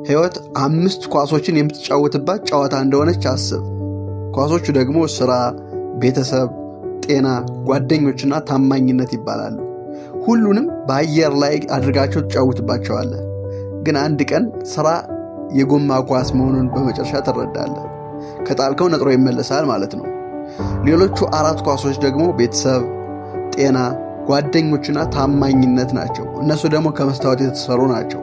ሕይወት 5 ኳሶችን የምትጫወትባት ጨዋታ እንደሆነች አስብ። ኳሶቹ ደግሞ ስራ፣ ቤተሰብ፣ ጤና፣ ጓደኞችና ታማኝነት ይባላሉ። ሁሉንም በአየር ላይ አድርጋቸው ትጫወትባቸዋለህ። ግን አንድ ቀን ስራ የጎማ ኳስ መሆኑን በመጨረሻ ትረዳለህ። ከጣልከው ነጥሮ ይመለሳል ማለት ነው። ሌሎቹ 4 ኳሶች ደግሞ ቤተሰብ፣ ጤና፣ ጓደኞችና ታማኝነት ናቸው። እነሱ ደግሞ ከመስታወት የተሰሩ ናቸው።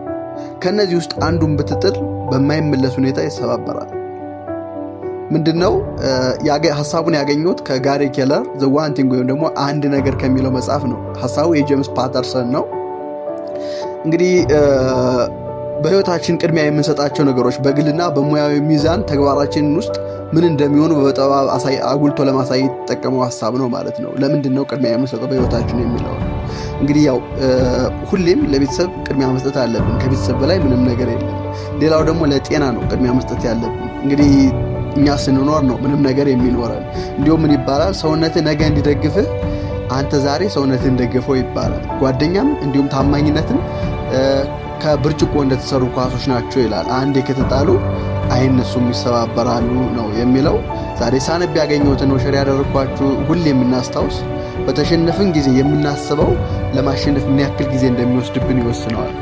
ከነዚህ ውስጥ አንዱን ብትጥል በማይመለስ ሁኔታ ይሰባበራል። ምንድነው ሐሳቡን ያገኘሁት ከጋሪ ኬለር The One Thing ወይም ደግሞ አንድ ነገር ከሚለው መጽሐፍ ነው። ሐሳቡ የጄምስ ፓተርሰን ነው። እንግዲህ በህይወታችን ቅድሚያ የምንሰጣቸው ነገሮች በግልና በሙያዊ ሚዛን ተግባራችን ውስጥ ምን እንደሚሆኑ በጥበብ አጉልቶ ለማሳየት የተጠቀመው ሐሳብ ነው ማለት ነው። ለምንድነው ቅድሚያ የምንሰጠው በህይወታችን የሚለው? እንግዲህ ያው ሁሌም ለቤተሰብ ቅድሚያ መስጠት አለብን። ከቤተሰብ በላይ ምንም ነገር የለም። ሌላው ደግሞ ለጤና ነው ቅድሚያ መስጠት ያለብን። እንግዲህ እኛ ስንኖር ነው ምንም ነገር የሚኖረን። እንዲሁም ምን ይባላል? ሰውነትህ ነገ እንዲደግፍህ አንተ ዛሬ ሰውነትህን ደግፈው ይባላል። ጓደኛም እንዲሁም ታማኝነትም ከብርጭቆ እንደተሰሩ ኳሶች ናቸው ይላል። አንዴ ከተጣሉ አይነሱም፣ ይሰባበራሉ ነው የሚለው። ዛሬ ሳነብ ያገኘሁትን ነው ሼር ያደረኳችሁ። ሁሌም የምናስታውስ በተሸነፍን ጊዜ የምናስበው ለማሸነፍ ምን ያክል ጊዜ እንደሚወስድብን ይወስነዋል።